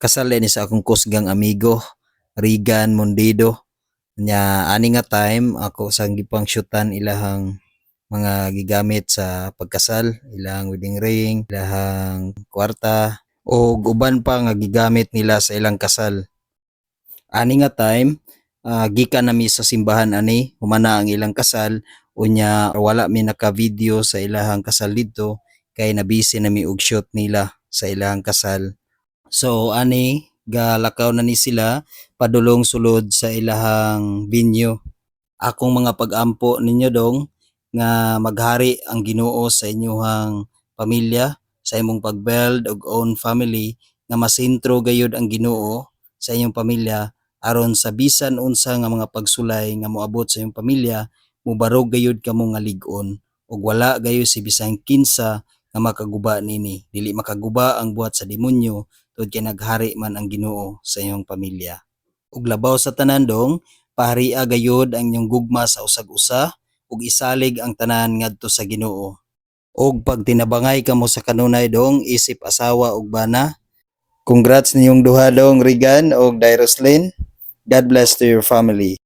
Kasal ni sa akong kusgang amigo, Regan Mondido. Nya ani nga time ako sang gipang shootan ilahang mga gigamit sa pagkasal, ilang wedding ring, ilahang kwarta o uban pa nga gigamit nila sa ilang kasal. Ani nga time, gikan nami sa simbahan ani, humana ang ilang kasal, unya wala mi naka-video sa ilahang kasal didto kay na-busy nami og shoot nila sa ilahang kasal. So ani galakaw na ni sila padulong sulod sa ilahang venue. Akong mga pag-ampo ninyo dong nga maghari ang Ginoo sa inyuhang pamilya, sa imong pag-build og own family, nga masentro gayud ang Ginoo sa inyong pamilya aron sa bisan unsa nga mga pagsulay nga moabot sa inyong pamilya, mubarog gayud kamo nga lig-on ug wala gayud si bisan kinsa nga makaguba nini. Dili makaguba ang buhat sa demonyo tungod kay naghari man ang Ginoo sa inyong pamilya. Ug labaw sa tanan dong, paharia gayud ang inyong gugma sa usag-usa ug isalig ang tanan ngadto sa Ginoo. Og pag tinabangay kamo sa kanunay dong, isip asawa ug bana. Congrats ninyong duha dong, Regan og Dairoslyn. God bless to your family.